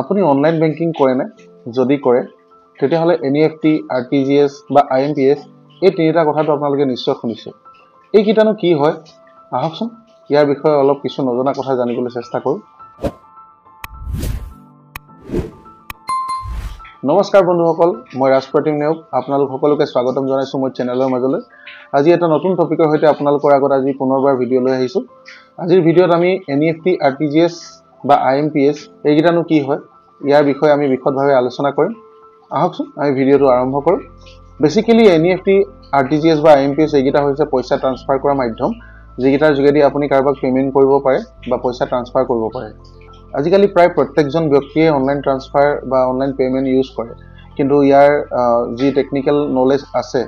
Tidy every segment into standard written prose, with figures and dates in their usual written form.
আপুনি online banking কৰেনে? যদি কৰে তেতিয়াহ'লে NEFT, RTGS বা IMPS এই তিনিটা কথাটো আপোনালোকে নিশ্চয় শুনিছে। এইকেইটানো কি হয়, আহকচোন ইয়াৰ বিষয়ে অলপ কিছু নজনা কথা জানিবলৈ চেষ্টা কৰোঁ। নমস্কাৰ বন্ধুসকল, মই ৰাজপ্ৰতিম নেওগ, আপোনালোক সকলোকে স্বাগতম জনাইছোঁ মোৰ চেনেলৰ মাজলৈ। আজি এটা নতুন টপিকৰ সৈতে আপোনালোকৰ আগত আজি পুনৰবাৰ ভিডিঅ' লৈ আহিছোঁ। আজিৰ ভিডিঅ'ত আমি NEFT, RTGS বা IMPS এইকেইটানো কি হয় ইয়াৰ বিষয়ে আমি বিশদভাৱে আলোচনা কৰিম। আহকচোন আমি ভিডিঅ'টো আৰম্ভ কৰোঁ। বেচিকেলি NEFT, RTGS বা IMPS এইকেইটা হৈছে পইচা ট্ৰান্সফাৰ কৰা মাধ্যম, যিকেইটাৰ যোগেদি আপুনি কাৰোবাক পে'মেণ্ট কৰিব পাৰে বা পইচা ট্ৰান্সফাৰ কৰিব পাৰে। আজিকালি প্ৰায় প্ৰত্যেকজন ব্যক্তিয়ে অনলাইন ট্ৰান্সফাৰ বা অনলাইন পে'মেণ্ট ইউজ কৰে, কিন্তু ইয়াৰ যি টেকনিকেল নলেজ আছে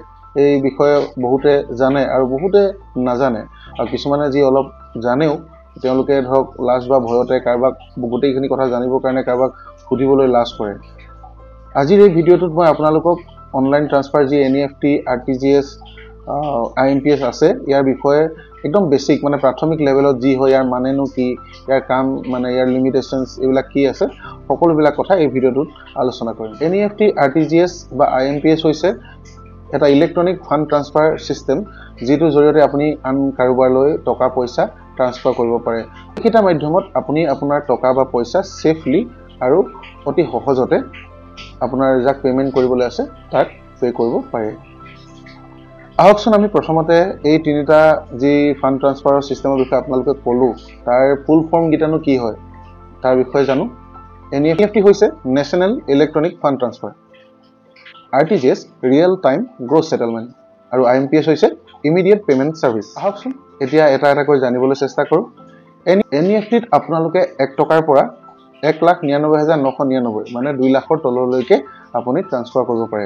এই বিষয়ে বহুতে জানে আৰু বহুতে নাজানে। আৰু কিছুমানে যি অলপ জানেও তেওঁলোকে ধৰক লাজ বা ভয়তে কাৰোবাক গোটেইখিনি কথা জানিবৰ কাৰণে কাৰোবাক সুধিবলৈ লাজ কৰে। আজিৰ এই ভিডিঅ'টোত মই আপোনালোকক অনলাইন ট্ৰান্সফাৰ যি NEFT, RTGS, IMPS আছে ইয়াৰ বিষয়ে একদম বেছিক মানে প্ৰাথমিক লেভেলত যি হয়, ইয়াৰ মানেনো কি, ইয়াৰ কাম মানে ইয়াৰ লিমিটেশ্যনছ এইবিলাক কি আছে, সকলোবিলাক কথা এই ভিডিঅ'টোত আলোচনা কৰিম। NEFT, RTGS বা IMPS হৈছে এটা ইলেক্ট্ৰনিক ফাণ্ড ট্ৰান্সফাৰ ছিষ্টেম, যিটোৰ জৰিয়তে আপুনি আন কাৰোবাৰলৈ টকা পইচা ট্ৰান্সফাৰ কৰিব পাৰে। এইকেইটা মাধ্যমত আপুনি আপোনাৰ টকা বা পইচা ছেফলি আৰু অতি সহজতে আপোনাৰ যাক পে'মেণ্ট কৰিবলৈ আছে তাক পে' কৰিব পাৰে। আহকচোন আমি প্ৰথমতে এই তিনিটা যি ফাণ্ড ট্ৰান্সফাৰৰ ছিষ্টেমৰ বিষয়ে আপোনালোকে ক'লোঁ তাৰ ফুল ফৰ্মকেইটানো কি হয় তাৰ বিষয়ে জানো। NEFT হৈছে national electronic fund transfer, RTGS real time gross settlement আৰু IMPS হৈছে ইমিডিয়েট পে'মেণ্ট ছাৰ্ভিচ। আহকচোন এতিয়া এটা এটাকৈ জানিবলৈ চেষ্টা কৰোঁ। NEFTত আপোনালোকে 1 টকাৰ পৰা 1,99,999 মানে 2 লাখৰ তললৈকে আপুনি ট্ৰান্সফাৰ কৰিব পাৰে।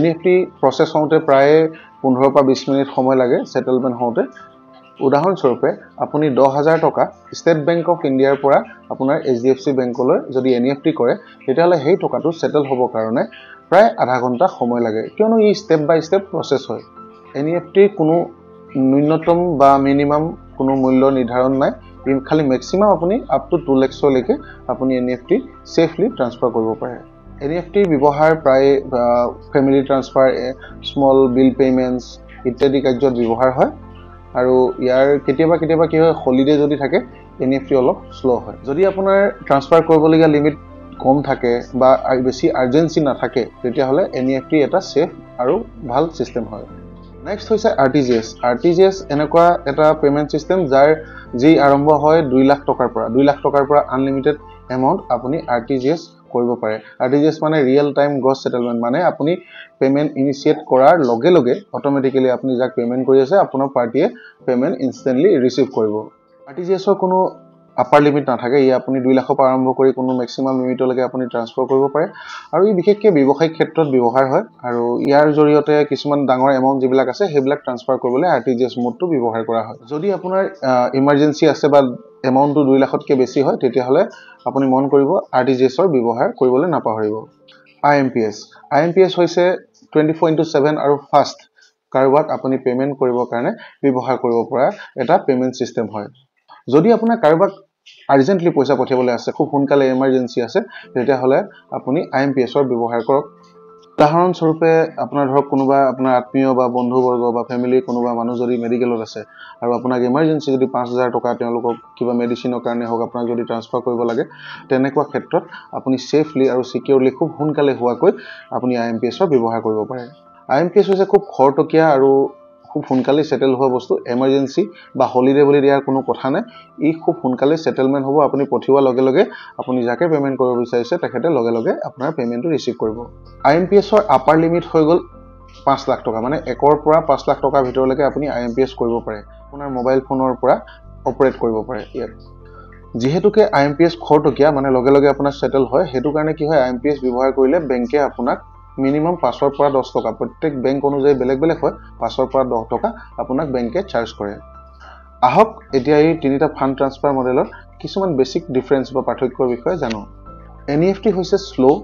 NEFT process হওঁতে প্ৰায় 15 পৰা 20 মিনিট সময় লাগে ছেটেলমেণ্ট হওঁতে। উদাহৰণস্বৰূপে আপুনি 10,000 টকা ষ্টেট বেংক অফ ইণ্ডিয়াৰ পৰা আপোনাৰ HDFC বেংকলৈ যদি NEFT কৰে তেতিয়াহ'লে সেই টকাটো ছেটেল হ'বৰ কাৰণে প্ৰায় আধা ঘণ্টা সময় লাগে, কিয়নো ই ষ্টেপ বাই ষ্টেপ প্ৰচেছ হয়। NEFTৰ কোনো ন্যূনতম বা মিনিমাম কোনো মূল্য নিৰ্ধাৰণ নাই, খালি মেক্সিমাম আপুনি আপ টু 2 লেক্সলৈকে আপুনি NEFT safely transfer কৰিব পাৰে। NEFTৰ ব্যৱহাৰ প্ৰায় family transfer, small bill payments ইত্যাদি কাৰ্যত ব্যৱহাৰ হয়। আৰু ইয়াৰ কেতিয়াবা কেতিয়াবা কি হয়, হলিডে যদি থাকে NEFT অলপ শ্ল' হয়। যদি আপোনাৰ ট্ৰান্সফাৰ কৰিবলগীয়া লিমিট কম থাকে বা বেছি আৰ্জেঞ্চি নাথাকে তেতিয়াহ'লে NEFT এটা ছেফ আৰু ভাল ছিষ্টেম হয়। নেক্সট হৈছে RTGS। RTGS এনেকুৱা এটা পে'মেণ্ট ছিষ্টেম যাৰ যি আৰম্ভ হয় 2 লাখ টকাৰ পৰা। 2 লাখ টকাৰ পৰা আনলিমিটেড এমাউণ্ট আপুনি RTGS কৰিব পাৰে। RTGS মানে ৰিয়েল টাইম গ্ৰছ ছেটেলমেণ্ট, মানে আপুনি পে'মেণ্ট ইনিচিয়েট কৰাৰ লগে লগে অট'মেটিকেলি আপুনি যাক পে'মেণ্ট কৰি আছে আপোনাৰ পাৰ্টীয়ে পে'মেণ্ট ইনষ্টেণ্টলি ৰিচিভ কৰিব। RTGSৰ কোনো আপাৰ লিমিট নাথাকে, ই আপুনি 2 লাখৰ পৰা আৰম্ভ কৰি কোনো মেক্সিমাম লিমিটলৈকে আপুনি ট্ৰান্সফাৰ কৰিব পাৰে। আৰু ই বিশেষকৈ ব্যৱসায়িক ক্ষেত্ৰত ব্যৱহাৰ হয় আৰু ইয়াৰ জৰিয়তে কিছুমান ডাঙৰ এমাউণ্ট যিবিলাক আছে সেইবিলাক ট্ৰান্সফাৰ কৰিবলৈ RTGS মোডটো ব্যৱহাৰ কৰা হয়। যদি আপোনাৰ ইমাৰ্জেঞ্চি আছে বা এমাউণ্টটো 2 লাখতকৈ বেছি হয় তেতিয়াহ'লে আপুনি মন কৰিব RTGSৰ ব্যৱহাৰ কৰিবলৈ নাপাহৰিব। IMPS, IMPS হৈছে 24/7 আৰু ফাষ্ট কাৰোবাক আপুনি পে'মেণ্ট কৰিবৰ কাৰণে ব্যৱহাৰ কৰিব পৰা এটা পে'মেণ্ট ছিষ্টেম হয়। যদি আপোনাৰ কাৰোবাক আৰ্জেণ্টলি পইচা পঠিয়াবলৈ আছে, খুব সোনকালে এমাৰ্জেঞ্চি আছে, তেতিয়াহ'লে আপুনি IMPSৰ ব্যৱহাৰ কৰক। উদাহৰণস্বৰূপে আপোনাৰ ধৰক কোনোবা আপোনাৰ আত্মীয় বা বন্ধুবৰ্গ বা ফেমিলিৰ কোনোবা মানুহ যদি মেডিকেলত আছে আৰু আপোনাক ইমাৰ্জেঞ্চি যদি 5,000 টকা তেওঁলোকক কিবা মেডিচিনৰ কাৰণে হওক আপোনাক যদি ট্ৰান্সফাৰ কৰিব লাগে, তেনেকুৱা ক্ষেত্ৰত আপুনি ছেফলি আৰু ছিকিউৰলি খুব সোনকালে হোৱাকৈ আপুনি IMPSৰ ব্যৱহাৰ কৰিব পাৰে। IMPS হৈছে খুব খৰতকীয়া আৰু খুব সোনকালে ছেটেল হোৱা বস্তু। এমাৰ্জেঞ্চি বা হলিডে বুলি দিয়াৰ কোনো কথা নাই, ই খুব সোনকালে ছেটেলমেণ্ট হ'ব। আপুনি পঠিওৱাৰ লগে লগে আপুনি যাকে পে'মেণ্ট কৰিব বিচাৰিছে তেখেতে লগে লগে আপোনাৰ পে'মেণ্টটো ৰিচিভ কৰিব। IMPSৰ আপাৰ লিমিট হৈ গ'ল 5 লাখ টকা, মানে 1ৰ পৰা 5 লাখ টকাৰ ভিতৰলৈকে আপুনি IMPS কৰিব পাৰে, আপোনাৰ মোবাইল ফোনৰ পৰা অপাৰেট কৰিব পাৰে। ইয়াত যিহেতুকে IMPS খৰতকীয়া, মানে লগে লগে আপোনাৰ ছেটেল হয়, সেইটো কাৰণে কি হয়, IMPS ব্যৱহাৰ কৰিলে বেংকে আপোনাক মিনিমাম 5ৰ পৰা 10 টকা, প্ৰত্যেক বেংক অনুযায়ী বেলেগ বেলেগ হয়, 5ৰ পৰা 10 টকা আপোনাক বেংকে চাৰ্জ কৰে। আহক এতিয়া এই তিনিটা ফাণ্ড ট্ৰান্সফাৰ মডেলৰ কিছুমান বেছিক ডিফাৰেঞ্চ বা পাৰ্থক্যৰ বিষয়ে জানো। NEFT হৈছে slow,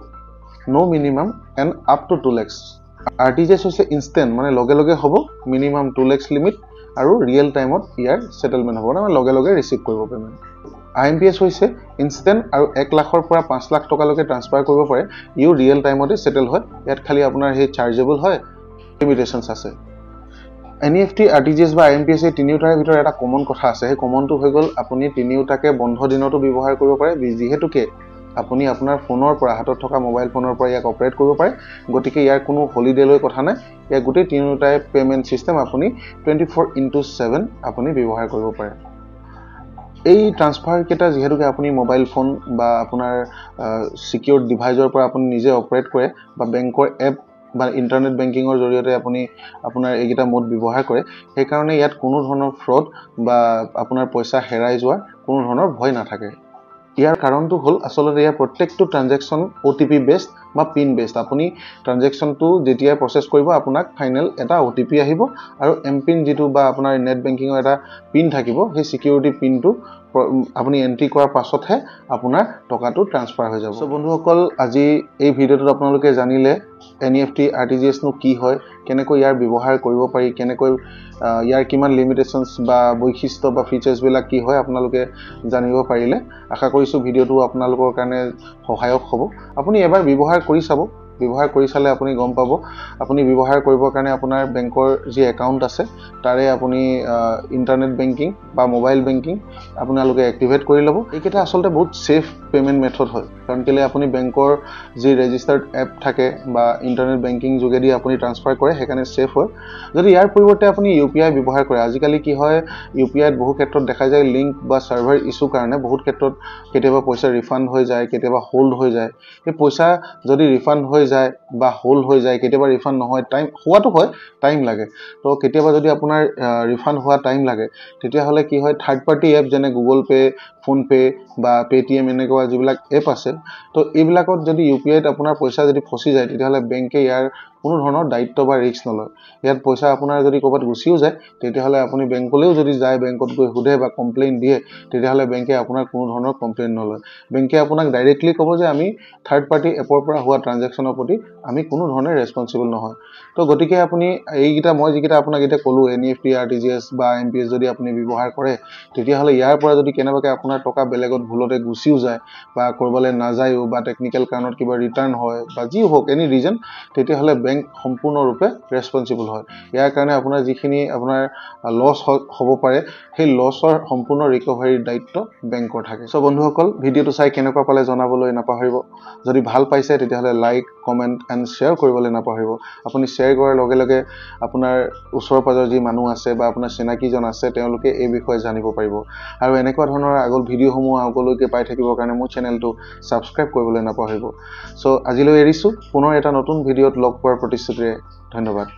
no minimum and up to 2 lakhs. RTGS হৈছে ইনষ্টেণ্ট, মানে লগে লগে হ'ব, মিনিমাম 2 লেক্স লিমিট আৰু ৰিয়েল টাইমত ইয়াৰ ছেটেলমেণ্ট হ'ব, মানে লগে লগে ৰিচিভ কৰিব পে'মেণ্ট। IMPS হৈছে ইনষ্টেণ্ট আৰু 1 লাখৰ পৰা 5 লাখ টকালৈকে ট্ৰান্সফাৰ কৰিব পাৰে। ইও ৰিয়েল টাইমতে ছেটেল হয়, ইয়াত খালি আপোনাৰ সেই চাৰ্জেবল হয়, লিমিটেশ্যনছ আছে। NEFT, RTGS বা IMPS এই তিনিওটাৰে ভিতৰত এটা কমন কথা আছে। সেই কমনটো হৈ গ'ল আপুনি তিনিওটাকে বন্ধ দিনতো ব্যৱহাৰ কৰিব পাৰে, যিহেতুকে আপুনি আপোনাৰ ফোনৰ পৰা, হাতত থকা মোবাইল ফোনৰ পৰা ইয়াক অপাৰেট কৰিব পাৰে। গতিকে ইয়াৰ কোনো হলিডে লৈ কথা নাই, ইয়াৰ গোটেই তিনিওটাই পে'মেণ্ট ছিষ্টেম আপুনি 24/7 আপুনি ব্যৱহাৰ কৰিব পাৰে। এই ট্ৰান্সফাৰকেইটা যিহেতুকে আপুনি মোবাইল ফোন বা আপোনাৰ ছিকিউৰ ডিভাইজৰ পৰা আপুনি নিজে অপাৰেট কৰে বা বেংকৰ এপ বা ইণ্টাৰনেট বেংকিঙৰ জৰিয়তে আপুনি আপোনাৰ এইকেইটা মোড ব্যৱহাৰ কৰে, সেইকাৰণে ইয়াত কোনো ধৰণৰ ফ্ৰড বা আপোনাৰ পইচা হেৰাই যোৱাৰ কোনো ধৰণৰ ভয় নাথাকে। ইয়াৰ কাৰণটো হ'ল আচলতে ইয়াৰ প্ৰত্যেকটো ট্ৰানজেকশ্যন OTP based বা পিন বেছড। আপুনি ট্ৰানজেকশ্যনটো যেতিয়াই প্ৰচেছ কৰিব আপোনাক ফাইনেল এটা OTP আহিব আৰু এম পিন যিটো বা আপোনাৰ নেট বেংকিঙৰ এটা পিন থাকিব, সেই ছিকিউৰিটি পিনটো আপুনি এণ্ট্ৰি কৰাৰ পাছতহে আপোনাৰ টকাটো ট্ৰান্সফাৰ হৈ যাব। চ' বন্ধুসকল, আজি এই ভিডিঅ'টোত আপোনালোকে জানিলে NEFT, RTGSনো কি হয়, কেনেকৈ ইয়াৰ ব্যৱহাৰ কৰিব পাৰি, কেনেকৈ ইয়াৰ কিমান লিমিটেশ্যনছ বা বৈশিষ্ট্য বা ফিচাৰ্ছবিলাক কি হয় আপোনালোকে জানিব পাৰিলে। আশা কৰিছোঁ ভিডিঅ'টো আপোনালোকৰ কাৰণে সহায়ক হ'ব। আপুনি এবাৰ ব্যৱহাৰ কৰি চাব, ব্যৱহাৰ কৰি চালে আপুনি গম পাব। আপুনি ব্যৱহাৰ কৰিবৰ কাৰণে আপোনাৰ বেংকৰ যি একাউণ্ট আছে তাৰে আপুনি ইণ্টাৰনেট বেংকিং বা মোবাইল বেংকিং আপোনালোকে এক্টিভেট কৰি ল'ব। এইকেইটা আচলতে বহুত ছেফ পে'মেণ্ট মেথড হয়, কাৰণ কেলৈ আপুনি বেংকৰ যি ৰেজিষ্টাৰ্ড এপ থাকে বা ইণ্টাৰনেট বেংকিং যোগেদি আপুনি ট্ৰান্সফাৰ কৰে, সেইকাৰণে ছেফ হয়। যদি ইয়াৰ পৰিৱৰ্তে আপুনি UPI ব্যৱহাৰ কৰে, আজিকালি কি হয় UPIত বহু ক্ষেত্ৰত দেখা যায় লিংক বা ছাৰ্ভাৰ ইছ্যু কাৰণে বহুত ক্ষেত্ৰত কেতিয়াবা পইচা ৰিফাণ্ড হৈ যায়, কেতিয়াবা হোল্ড হৈ যায়। সেই পইচা যদি ৰিফাণ্ড হৈ যায় বা হোল্ড হৈ যায়, কেতিয়াবা ৰিফাণ্ড নহয়, টাইম হোৱাটো হয়, টাইম লাগে। তো কেতিয়াবা যদি আপোনাৰ ৰিফাণ্ড হোৱা টাইম লাগে, তেতিয়াহ'লে কি হয় থাৰ্ড পাৰ্টি এপ যেনে গুগল পে', ফোনপে' বা পে'টিএম এনেকুৱা যিবিলাক এপ আছে, তো এইবিলাকত যদি UPIত আপোনাৰ পইচা যদি ফচি যায়, তেতিয়াহ'লে বেংকে ইয়াৰ কোনো ধৰণৰ দায়িত্ব বা ৰিস্ক নলয়। ইয়াত পইচা আপোনাৰ যদি ক'ৰবাত গুচিও যায়, তেতিয়াহ'লে আপুনি বেংকলৈও যদি যায়, বেংকত গৈ সোধে বা কমপ্লেইন দিয়ে, তেতিয়াহ'লে বেংকে আপোনাৰ কোনো ধৰণৰ কমপ্লেইন নলয়। বেংকে আপোনাক ডাইৰেক্টলি ক'ব যে আমি থাৰ্ড পাৰ্টি এপৰ পৰা হোৱা ট্ৰানজেকশ্যনৰ প্ৰতি আমি কোনো ধৰণে ৰেচপনচিবল নহয়। তো গতিকে আপুনি এইকেইটা, মই যিকেইটা আপোনাক এতিয়া ক'লোঁ, NEFT, RTGS বা IMPS যদি আপুনি ব্যৱহাৰ কৰে, তেতিয়াহ'লে ইয়াৰ পৰা যদি কেনেবাকৈ আপোনাৰ টকা বেলেগত ভুলতে গুচিও যায় বা ক'ৰবালৈ নাযায়ো বা টেকনিকেল কাৰণত কিবা ৰিটাৰ্ণ হয় বা যি হওক এনি ৰিজন, তেতিয়াহ'লে বেংক সম্পূৰ্ণৰূপে ৰেচপনচিবল হয়। ইয়াৰ কাৰণে আপোনাৰ যিখিনি আপোনাৰ লছ হ'ব পাৰে, সেই লছৰ সম্পূৰ্ণ ৰিকভাৰীৰ দায়িত্ব বেংকৰ থাকে। চ' বন্ধুসকল, ভিডিঅ'টো চাই কেনেকুৱা পালে জনাবলৈ নাপাহৰিব। যদি ভাল পাইছে তেতিয়াহ'লে লাইক, কমেণ্ট এণ্ড শ্বেয়াৰ কৰিবলৈ নাপাহৰিব। আপুনি শ্বেয়াৰ কৰাৰ লগে লগে আপোনাৰ ওচৰ পাজৰ যি মানুহ আছে বা আপোনাৰ চিনাকিজন আছে, তেওঁলোকে এই বিষয়ে জানিব পাৰিব। আৰু এনেকুৱা ধৰণৰ আগৰ ভিডিঅ'সমূহ আগলৈকে পাই থাকিবৰ কাৰণে মোৰ চেনেলটো ছাবস্ক্ৰাইব কৰিবলৈ নাপাহৰিব। চ' আজিলৈ এৰিছোঁ, পুনৰ এটা নতুন ভিডিঅ'ত লগ পোৱাৰ প্ৰতিশ্ৰুতিৰে ধন্যবাদ।